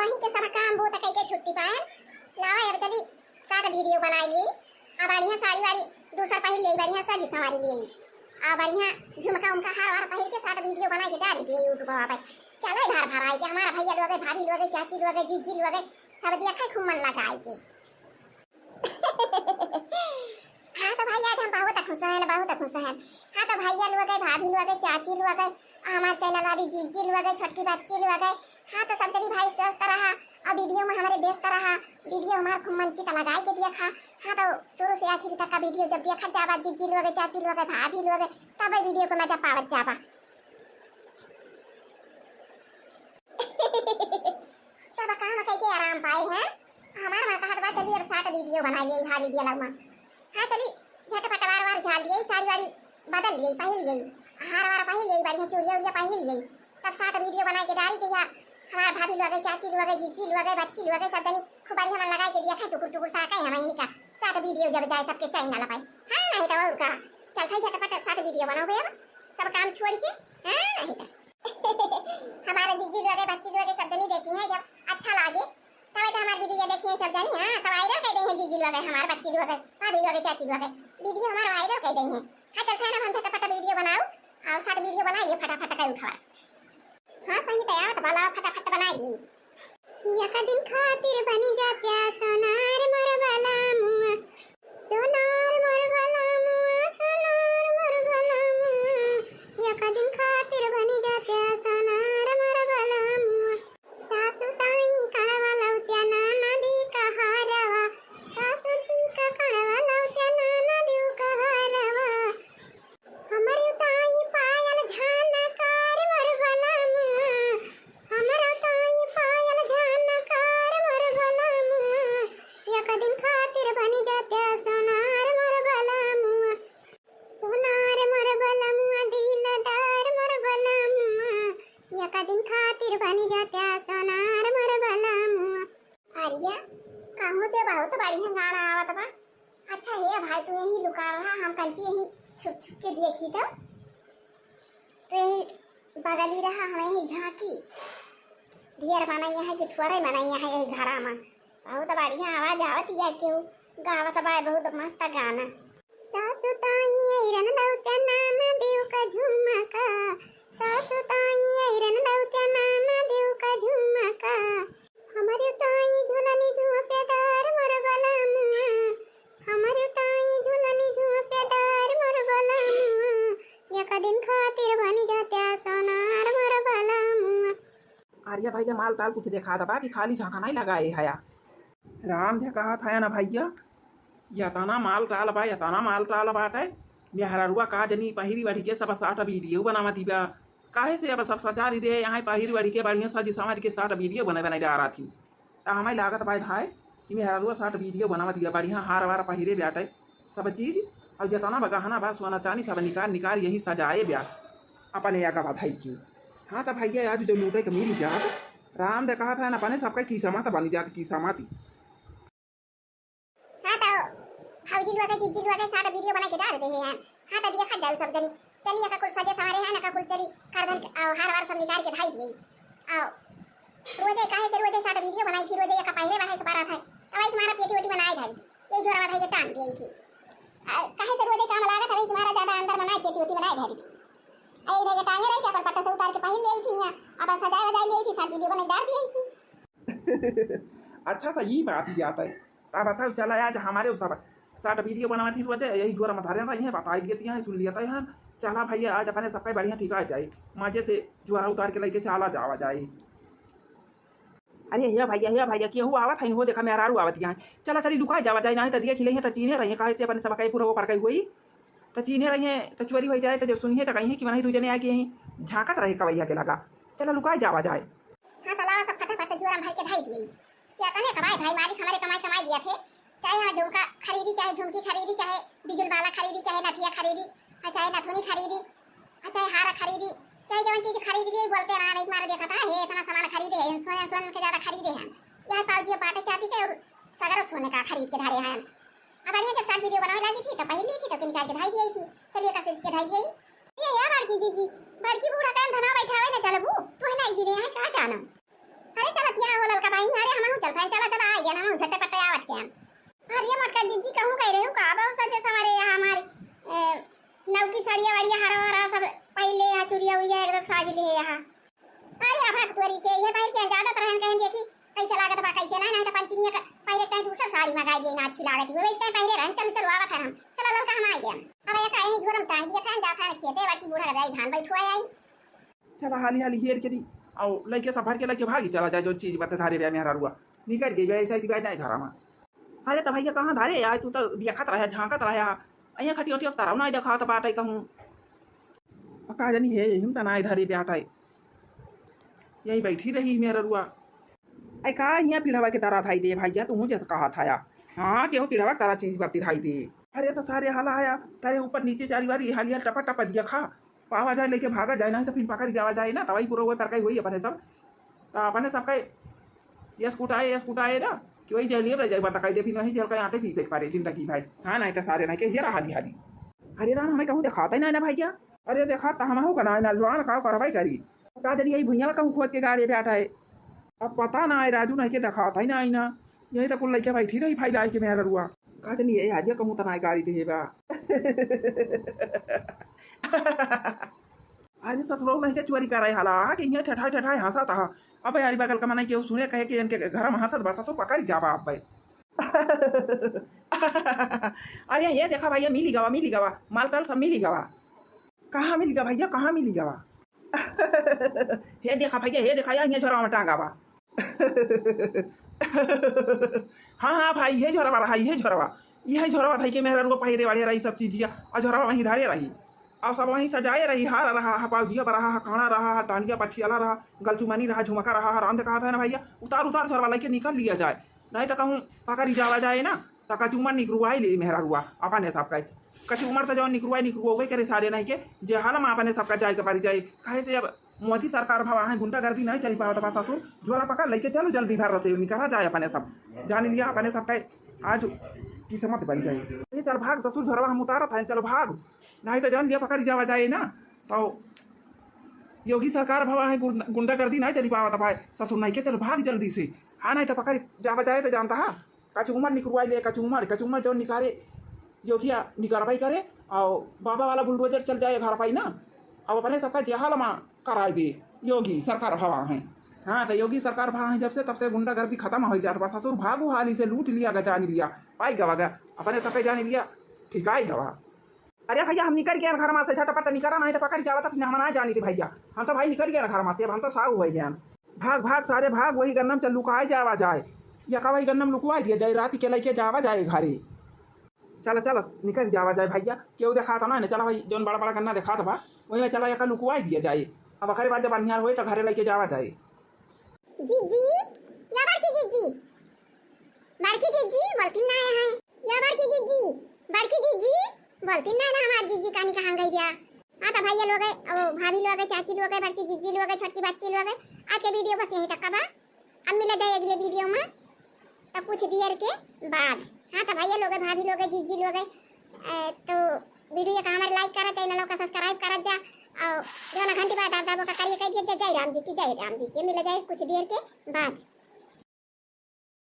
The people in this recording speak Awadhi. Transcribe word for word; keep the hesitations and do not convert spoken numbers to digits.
वहीं के सब काम बूता कइके छुट्टी पाए, लावा अब चली short video बनाइ ली। आ बढ़िया साड़ी वाड़ी दूसर पहिर ली, बढ़िया सजी संवारी ली। आ बढ़िया झुमका उमका हार वार पहिर के short video बनाइ के डारि दी YouTube पे। चलो घर भर आइ के हमार भइया लोगे, भाभी लोगे, चाची लोगे, जीजी लोगे, सब देखै खूब मन लगाइ के। हाँ तो भइया, आज हम बहुत खुश हैं, बहुत खुश हैं। हाँ तो भइया लोगे, भाभी लोगे, चाची लोगे, हमार channel वाली जीजी लोगे, छोटकी बच्ची लोगे, हाँ तो सब जनी भाई स्वस्थ रहा और video में हमरे व्यस्त रहा। Video हमार खूब मन चित लगाइ के देखा। हाँ तो शुरू से आखिर तक का video जब देखत जाबा जीजी लोगे, चाची लोगे, भाभी लोगे, तब video को मजा पावत जाबा। सब काम कइके आराम पाए हैं। हमार माँ कहत बा, "चलिए अब short video बनाइ ली, हाँ video लगवा।" हाँ चली, झटपट वार वार झाल लिए, साड़ी वाड़ी बदल लिए, पहिर लिए, हार वार पहिर लिए, बढ़िया चूड़िया उड़िया पहिर लिए, तब short video बनाइ के डारि दिया। हमार भाभी लोगे, चाची लोगे, जीजी लोगे, बच्ची लोगे, सब जनी खूब बढ़िया मन लगाइ के देखै, टुकुर टुकुर ताकै हम इनका। Short video जब जाए सबके channel पे, हाँ, नहीं तो और का। चल भाई, झटपट short video बनाओ बे, अब सब काम छोड़ के, हाँ, नहीं तो। हमारे जीजी लोगे, बच्ची लोगे, सब जनी देखी हैं, जब अच्छा लागे, तब तो हमारे video देखी हैं सब जनी, हाँ, तो viral कर दे हैं जीजी लोगे, हमारे बच्ची लोगे, भाभी लोगे, चाची लोगे, video हमारे viral कर दे हैं। हाँ, चल, फिर हम झटपट video बनाओ, और short video बनाइए फटाफट का उठवा। हाँ, सही तो यार, वाला फटाफट बनाइए। एक दिन खातिर बनी जा प्यार सोनार मोर बलमुआ, सोनार मोर बलमुआ, सोनार मोर बलमुआ। एक दिन खातिर बनी जा प्यार सोनार मोर बलमुआ। सासु ताई कड़वा लौत्या नाना दी कहारवा, सासु जी का कड़वा लौत्या नाना दी कहारवा। हमर ताई पायल झनकार मोर बलमुआ, हमर ताई पायल झनकार मोर बलमुआ, एक दिन खातिर बनी जा प्यार सोनार मोर बलमुआ, सोनार मोर बलमुआ, दिलदार मोर बलमुआ, एक दिन खातिर बनी जा प्यार सोनार मोर बलमुआ। अरिया, कहूँ से बहुत बढ़िया गाना आवत बा। अच्छा हे भाई, तू यहीं लुका रहा, हम कंची यहीं छुप छुप के देखी तो। तू यहीं बगली रहा, हम यहीं झांकी। ढेर मनई है कि थोड़े मनई है यही घरा में। बहुत बढ़िया आवाज आवत है, केहू गावत बा बहुत मस्त गाना। सासु ताई अइरन लौटे नाना देव का झुमका, सासु ताई अइरन लौटे नाना देव का झुमका। हमरे ताई झुलनी झुमकेदार मोर बलमुआ, हमरे ताई झुलनी झुमकेदार मोर बलमुआ, एक दिन खातिर बनी जा प्यार सोनार मोर बलमुआ। अरे भैया, माल ताल कुछ देखा दबा कि खाली झांका नहीं लगाए हया। राम धे कहत हया ना भैया, यतना माल ताल बा, यतना माल ताल बाटे। मेहररुआ का जनी पहिरी बढ़ी के सब short video बनावत बा। काहे से अब सब सजारी रे, यहाँ पहिरी बढ़ी के बढ़िया सजी संवरी के short video बने बने डारत ही। त हमें लागत बा भाई कि मेहररुआ short video बनावत बा, बढ़िया हार वार पहिरे बाटे सब चीज, और जतना बा गहना बा सोना चानी सब निकाल निकाल यही सजाए बा अपने आगा बधाई के। हाँ त भैया, आज जो लूटे के मिल जात, राम दे कहत है ना, अपने सबका किस्मत बनी जात, किस्मत। हाँ तो भौजी लोग के, जीजी लोग के short video बना के डाल दे हैं। हाँ तो देखा जाओ सब जनी, चलिए का कुल सजे संवरे हैं ना, का कुल चली करधन के, आओ, हार वार सब निकाल के धाई दिए। आओ, रोजे काहे से रोजे short video बनाई थी, रोजे एक पहिरे बढ़ाई के पारा था, तब आई तुम्हारा पेटी वेटी बनाए धाई थी, ये झोरा बढ़ाई के टांग दिए थी। आ, काहे से रोजे काम लागत है, तुम्हारा ज्यादा अंदर बनाए पेटी वेटी बनाए धाई थी। आई धाई के टांगे रही थी, अपन पट्टा से उतार के पहिन ले आई थी, यहाँ अपन सजाए वजाए ले आई थी, short video बना के डाल दी थी। अच्छा, तो ई बात ही आता है। तब बताओ, चला आज हमारे उस सब short video बनावत ही रोजे, यही जोर मत हरे रही है, बताई दिए हैं, सुन लिया था यहाँ। चला भैया, आज अपने सबका बढ़िया ठिका जाए, मजे से जोरा उतार के लेके चला जावा जाए। अरे हे भैया, हे भैया, केहू आवत है हो, देखा मेहरारू आवत यहाँ। चला चली लुका जावा जाए, नहीं तो देखी लेंगे तो चीन्हे रही है, काहे से अपने सबका पूरा वो पर गई हुई। त चीन्हे रहिए, त चोरी होइ जाए, त जब सुनिए त कहिए कि मनई दू जने आके यहीं झांकत रहे कवैया के लगा। चला लुकाए जावा जाए। हाँ, त लावा सब फटाफट झोरा में भर के धाई दिए। क्या कने कमाए भाई, मालिक हमारे कमाए कमाए दिया थे। चाहे हम झुमका खरीदी, चाहे झुमकी खरीदी, चाहे बिजुल बाला खरीदी, चाहे नथिया खरीदी, और चाहे नथुनी खरीदी, और चाहे हारा खरीदी, चाहे जवन चीज खरीद लिए, बोलते रहा, नहीं तुम्हारा देखा था, हे इतना सामान खरीदे हैं, सोने, सोने के ज्यादा खरीदे हैं। यह पाउजी बाटे चांदी के और सगरो सोने का खरीद के धरे हैं। अब बढ़िया, जब short video बनावे लागी थी, तब पहिन ली थी, तब के निकाल के धाई दिए थी। चलिए, का से के धाई दिए। ये, ये बड़की जीजी, बड़की बूढ़ा कान धना बैठावे न चलबू, तू है ना गिरे यहाँ का जाना। अरे चलत यहाँ हो ललका भाई, चल भाई, चला, चला, आ गया ना, हम झट्टे पट्टे आवत हैं। अरे मोटका जीजी, कहूँ कह रहे हो का? बहुत सजे संवरे यहाँ हमारे, ए, नवकी साड़िया वाड़िया हरा वरा सब पहले यहाँ चुरिया उरिया एकदम साज ले यहाँ। अरे अब हक तोरी के ये पहन के ज्यादा तरह कहें देखी कैसे लागत बा, कैसे नहीं, नहीं तो पंचमी का पहले टाइम दूसर साड़ी मंगाई गई ना, अच्छी लागत है, वही टाइम पहले रहन। चल, चल, आवत है हम, चला ललका हम आ गया। अब ये काहे नहीं झोरम टांग दिया था, जा था खेते, बाकी बूढ़ा गदाई धान बैठुआ आई। चला हाली हाली हेर के दी, आओ लइके सब भर के लइके भागी चला जाए, जो चीज बते धारे बे मेहरा रुआ निकल गई बे, ऐसा ही बे नहीं घरा में। अरे त भैया कहाँ धारे आए, तू तो देखत रहे, झांकत रहे, अइया खटिया उटिया तारा नहीं देखात बाटे कहूँ। अब का जानी है, हम त नहीं धारे बे आटे, यही बैठी रही मेहरा रुआ। ऐ का हियाँ पीढ़वा के तारा थाई दे भैया, तू जैसे कहा था या। हाँ, केहू पीढ़वा के तारा चीज बत्ती थाई दे। अरे तो सारे हाला आया, तारे ऊपर नीचे चारी बारी हालिया टपा टपा दिया खा। पावा जाए लेके भागा जाए, नहीं तो फिर पकड़ जावा जाए ना, तवाई पूरा वो तरकाई हुई अपने सब। तो अपने सबका यस कुटाए, यस कुटाए ना, कि वही जहलिए रह जाए, बताकाई दे, फिर वही जहल का आटे पीसे के पारे जिंदगी भाई। हाँ, नहीं तो सारे नहीं के ये रहा हाली हाली। अरे राम, हमें कहूँ देखाता ही ना, ना भैया। अरे देखा, तो हम हो का ना, ना जवान का कार्रवाई करी। का जनी यही भुइयां में कहूँ खोद के गाड़े बैठा है। अब पता ना है, राजू नहीं के देखात है ना, आई ना। यही तो कुल लइके बैठी रही भाई, लाई के मेहरा रुआ। का जनी ये आजिया कहूँ तना गाड़ी दे बा। अरे ससुरो नहीं के चोरी करे हाला, आ के यहाँ ठठाई ठठाई हंसत हा। अब यारी बगल का मनाई के सुने कहे के इनके घर में हंसत बा, ससुर पकड़ जाबा अब भाई। अरे ये देखा भैया, मिली गवा, मिली गवा, माल टाल सब मिली गवा। कहाँ मिली गवा भैया, कहाँ मिली गवा? हे देखा भैया, हे देखा, या हियाँ झोरवा में टांगा बा। हाँ, हाँ भाई, ये झोरवा रहा, ये झोरवा, ये झोरवा भाई के मेहरा रुआ पहिरे वाले रही सब चीजिया, और झोरवा वहीं धरे रही, और सब वहीं सजाए रही, हार रहा है, पाउजिया पर रहा है, काना रहा है, टांगिया पछियाला रहा, गलचुमनी रहा, झुमका रहा है, राम देखा था ना भैया, उतार उतार झोरवा लेके निकल लिया जाए, नहीं तो कहूँ पकड़ी जावा जाए ना। त कचूमर निकरुआई ले मेहरा रुआ अपने सबका। कचूमर त जौन निकरुआई निकरुआवे करे सारे नहीं के, जे हाल में अपने सबका जाए के पड़ी जाए। काहे से अब मोदी सरकार भवा है, गुंडागर्दी नहीं चली पावत बा ससुर। झोला पकड़ लेके चलो जल्दी भर रसे निकरा जाए अपने सब। जान लिया अपने सबका आज किस्मत बन जाए। ये चल भाग ससुर, झोलवा हम उतारत हैं, चलो भाग। नहीं तो जान लिया पकड़ी जावा जाए ना। तो योगी सरकार भवा है, गुंडा-, गुंडागर्दी नहीं चली पावत बा ससुर नहीं के, चलो भाग जल्दी से। हाँ नहीं तो पकड़ी जावा जाए तो जानता है। कचूमर निकरवाई ले, कचूमर, कचूमर जौन निकारे, योगिया निकरवाई करे, और बाबा वाला बुलडोजर चल जाए घर पाई ना, अब अपने सबका जेहाल मा कराई दे योगी सरकार भवा है। हाँ, तो योगी सरकार भवा है जब से, तब से गुंडागर्दी खत्म हो जात बा। ससुर भागो हाली से, लूट लिया गा, जान लिया, पाई गवा गा, अपने सबके जान लिया, ठिकाई गवा। अरे भैया, हम निकल गए घर मा से, झटपट निकरा, नहीं तो पकड़ जावा, तब हम ना जानी थी भैया, हम तो भाई निकल गए घर मा से, अब हम तो साहु हो गए। भाग, भाग सारे भाग, वही गन्नम चल लुकाए जावा जाए, या का वही गन्नम लुकवाए दिया जाए, रात के लेके जावा जाए घरे। चला, चला, निकल जावा जाए भैया, केहू देखात ना, चला भाई, जौन बड़ा बड़ा गन्ना देखात बा, वही में चला, एका लुकवाए दिया जाए। अब ओकरे बाद जब अन्हार होए, तो घरे लेके जावा जाए। जीजी, या बड़की जीजी, बड़की जीजी, बोलती ना है। या बड़की जीजी, बड़की जीजी, बोलती ना है ना, हमार जीजी कानी कहाँ गई बिया? हाँ, तो भैया लोग है, ओ भाभी लोग है, चाची लोग है, बड़की जीजी लोग है, छोटकी बच्ची लोग है, आज के वीडियो बस यहीं तक का बा। अब मिला जाए अगले वीडियो में, तो कुछ देर के बाद। हाँ, तो भैया लोग है, भाभी लोग है, जीजी लोग है, ए, तो वीडियो का हमारे like करा, चैनल का सब्सक्राइब करा जा, और जो ना घंटी बात आप दबो का करिए, कह दिया जय राम जी की, जय राम जी की। मिला जाए कुछ देर के बाद।